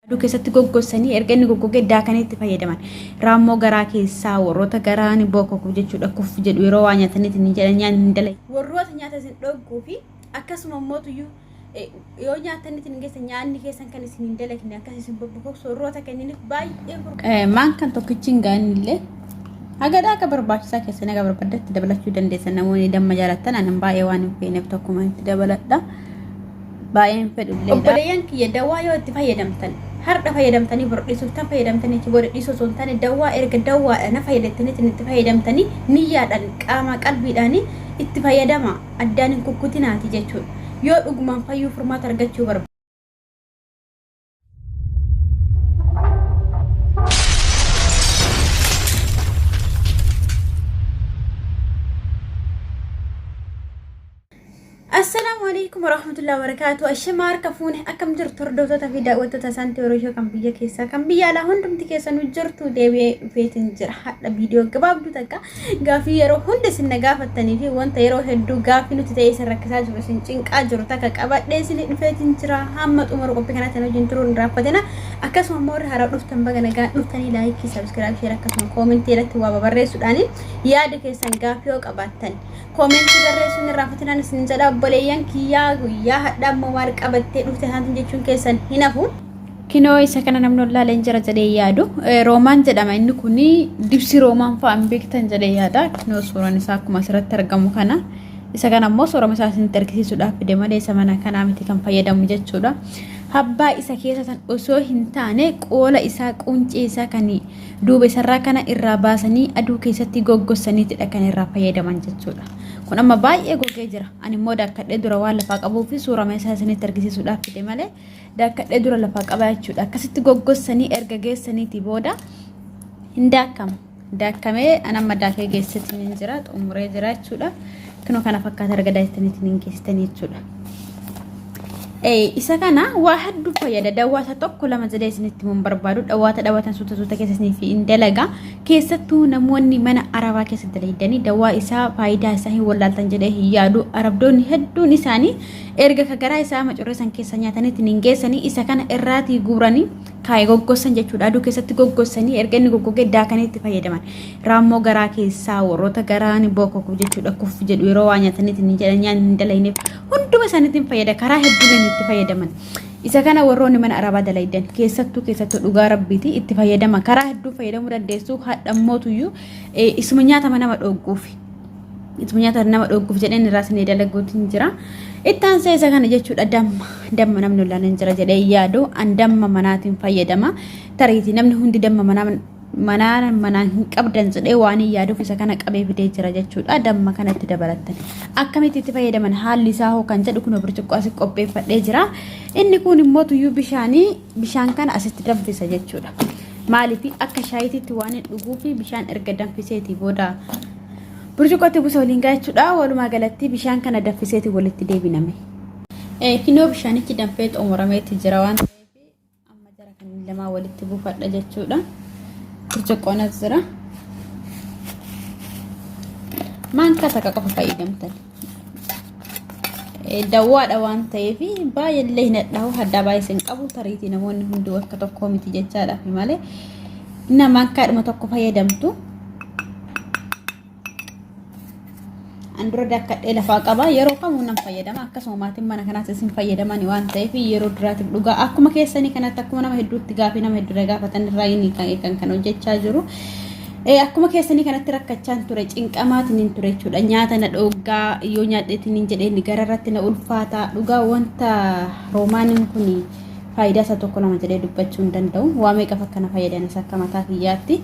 Aduu keessatti goggossanii erga inni goggogee daakanii itti fayyadaman. Raammoo garaa keessaa warroota garaan bokoku jechuudha kuf jedhu yeroo waa nyaataniiti ni jedhan nyaanni hin dalagu. Warroota nyaata isin dhogguu fi akkasuma immoo tuyyuu yoo nyaatanitti hin geessan nyaanni keessan kan isin hin dalagne akkas isin bobbokoksu warroota kenniniif baay'ee. Maan kan tokkichi hin gaanillee hagadhaa akka barbaachisaa keessan haga barbaadatti dabalachuu dandeessan namoonni damma jaalattan anan baay'ee waan hin feeneef tokkuma itti dabaladha. Baay'een fedhulleedha. Obboleeyyan kiyya dawaa yoo itti fayyadamtan har'a fayyadamtanii bor dhiisuuf tan fayyadamtanii achi booda dhiisuu osoo hin taane dawaa erga dawaadha na fayyadattaniitiin itti fayyadamtanii niyyaadhaan qaamaa qalbiidhaan itti fayyadama addaan hin kukkutinaati jechuudha. Yoo dhugumaan fayyuu furmaata argachuu barbaaddan. Assalaamu alaikum warahmatullahi wabarakatuh. Ashama harka fuune akkam jirtu hordoftoota fi daawwattoota Saantii Oroshoo kan biyya keessaa kan biyya alaa hundumti keessanuu jirtu deebi'ee dhufeetiin jira. Hadha viidiyoo gabaabduu takka gaafii yeroo hunda isin na gaafattanii fi wanta yeroo hedduu gaafii nuti ta'ee isin rakkisaa jiru isin cinqaa jiru takka qabadhee isin dhufeetiin jira. Hamma xumura qophii kanaatti wajjin turuun hin raaffatina. Akkasuma immoo warri haaraa dhuftan baga nagaan dhuftanii laayikii, sabiskiraayib, sheer akkasuma koomentii irratti waa babarreessuudhaan yaada keessan gaafii yoo qabaattan Koomentii barreessuun hin irraanfatinaan isin jedha obboleeyyan kiyyaa guyyaa hadhaa immoo maal qabattee dhufte isaatiin jechuun keessan hin hafu. Kinoo isa kana namni wallaaleen jira jedhee yaadu. Roomaan jedhama inni kun dibsi roomaan fa'a hin beektan jedhee yaada. Kinoo suuraan isaa akkuma asirratti argamu kana. Isa kana immoo suurama isaa isinitti argisiisuudhaaf fide malee isa mana kanaa miti kan fayyadamu jechuudha. Habbaa isa keessa san osoo hin taane qoola isaa quncee isaa kan Duuba isarraa kana irraa baasanii aduu keessatti goggossaniitidha kan irraa fayyadaman jechuudha. Kun amma baay'ee gogee jira. Ani immoo daakkadhee dura waan lafaa qabuu fi suurama isaa isinitti argisiisuudhaaf fide malee daakkadhee dura lafaa qaba jechuudha. Akkasitti goggossanii erga geessaniitii booda hin daakkama. Daakkamee an amma daakee geessetiin hin jira xumuree jira jechuudha. Kunoo kana fakkaata erga daaktaniitiin hin geessitanii jechuudha. Isa kana waa hedduu fayyada. Dawwaa isa tokko lama jedhee isinitti himuun barbaadu. Dawwaata dhawatan suuta suuta keessa isiniif hin dalaga. Keessattuu namoonni mana arabaa keessa dalaydanii dawwaa isaa faayidaa isaa hin wallaaltan jedhee hin yaadu. Arabdoonni hedduun isaanii erga ka garaa isaa macurree san keessa nyaataniitiin hin geessanii isa kana irraatii guuranii kaa'e goggossan jechuudha. Aduu keessatti goggossanii erga inni goggogee daakanii itti fayyadaman. Raammoo garaa keessaa warroota garaan bokoku jechuudha. Kuf jedhu yeroo waa nyaataniitiin hin jedhan nyaanni hin dalayneef hunduma isaaniitiin fayyada. Karaa hedduun inni itti fayyadaman. Isa kana warroonni mana arabaa dalaydan keessattuu keessattuu dhugaa rabbiiti itti fayyadama. Karaa hedduu fayyadamuu dandeessu hadhammootuyyuu isuma nyaatama nama dhoogguufi. Ituma nyaata nama dhogguuf jedheen irraa isinii dalaguutiin jira. Itti aansee isa kana jechuudha damma. Damma namni ollaan hin jira jedhee yaadu an damma manaatiin fayyadama. Tariitii namni hundi damma manaa manaa manaan hin qabdan jedhee waan hin yaaduuf isa kana qabee fidee jira jechuudha. Damma kanatti dabalattan. Akkamitti itti fayyadaman haalli isaa hoo kan jedhu kun burcuqqoo asii qopheeffadhee jira. Inni kun immoo tuyyuu bishaanii bishaan kana asitti danfisa jechuudha. Maaliif akka shaayiitiitti waan hin dhuguufi bishaan erga danfiseetii booda burcuqqootti buusa waliin gaa jechuudha. Walumaa galatti bishaan kana danfiseeti walitti deebiname. Kinoo bishaanichi danfee xumurameeti jira waan ta'eef amma jara kan lamaa walitti buufadha jechuudha. Burcuqqoon as jira. Maankaa takka qofa fayyadamtan. Dawwaadha waan ta'eef baay'eellee hin hadhaa'u haddaa baay'ee hin qabu tariitii namoonni hunduu akka tokkoo miti jechaadhaaf malee inni maankaadhuma tokko fayyadamtu. An dura dakkadhee lafaa qaba yeroo kamuu nan fayyadama akkasuma maatiin mana kanaas isin fayyadamani waan ta'eef yeroo duraatiif dhugaa akkuma keessanii kanatti akkuma nama hedduutti gaafii nama hedduu gaafatan irraa inni kan kan hojjechaa jiru. Akkuma keessanii kanatti rakkachaan ture cinqamaatiin hin ture jechuudha. Nyaata na dhooggaa yoo nyaadheetiin hin jedheen gara irratti na ulfaata. Dhugaa wanta roomaaniin kun faayidaa isaa tokko lama jedhee dubbachuu hin danda'u. Waa meeqaf akkana fayyadanis akka mataa kiyyaatti.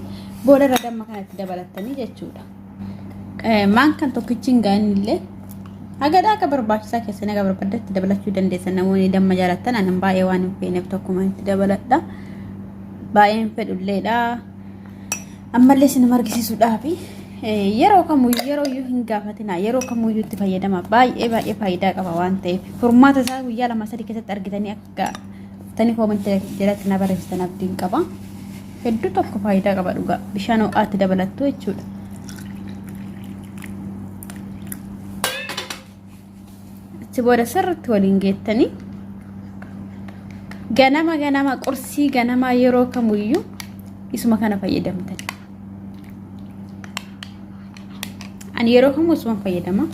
Booda irra damma kanatti dabalattanii jechuudha. Maan kan tokkichi hin gaanillee hagadhaa akka barbaachisaa keessan haga barbaadatti dabalachuu dandeessan namoonni damma jaalattan anan baay'ee waan hin feeneef tokkuma itti dabaladha. Baay'ee hin fedhulleedha. Ammallee isin argisiisuudhaaf yeroo kamuyyuu yeroo iyyuu hin gaafatina yeroo kamuyyuu itti fayyadama baay'ee baay'ee faayidaa qaba waan ta'eef furmaata isaa guyyaa lama sadii keessatti argitanii akka dhuftanii koomentii jalatti na barreessitan abdiin qaba. Hedduu tokko faayidaa qaba dhugaa bishaan ho'aatti dabalattu jechuudha. Achi booda sirriitti waliin geettanii Ganama ganama qursii ganamaa yeroo kamuyyuu isuma kana fayyadamtan. Ani yeroo kamuu isuma fayyadama.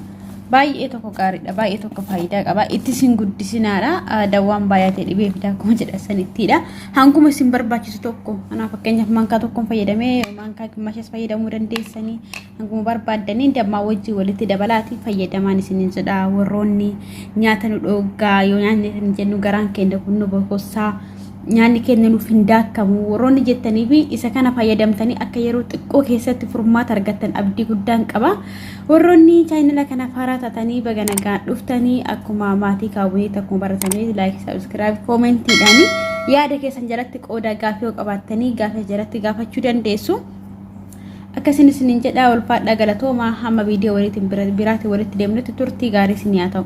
Baay'ee tokko gaariidha. Baay'ee tokko faayidaa qaba. Itti isin guddisinaadha. Dawwaan baay'atee dhibee fidaa akkuma jedha sanittiidha. Hanguma isin barbaachisu tokko. Kanaaf fakkeenyaaf maankaa tokkoon fayyadamee maankaa gimmaashas fayyadamuu dandeessanii. Hanguma barbaaddanii dammaa wajjin walitti dabalaatii fayyadamaan isinin jedha. Warroonni nyaata nu dhooggaa yoo nyaanni hin jennu garaan keenya kun nu bokossaa. Nyaanni keenya nuuf hin daakkamu warroonni jettanii fi isa kana fayyadamtanii akka yeroo xiqqoo keessatti furmaata argattan abdii guddaan qaba. Warroonni chaayinala kanaaf haaraa taatanii baga nagaan dhuftanii akkuma maatii kaawwiniitti akkuma baratamee laayik sabiskiraayib koomentiidhaan yaada keessan jalatti qooda gaafii yoo qabaattanii gaafii jalatti gaafachuu dandeessu. Akkasin isinin jedhaa ulfaadhaa galatoomaa hamma viidiyoo waliitiin biraatiin walitti deemnutti turtii gaarii isin haa ta'u.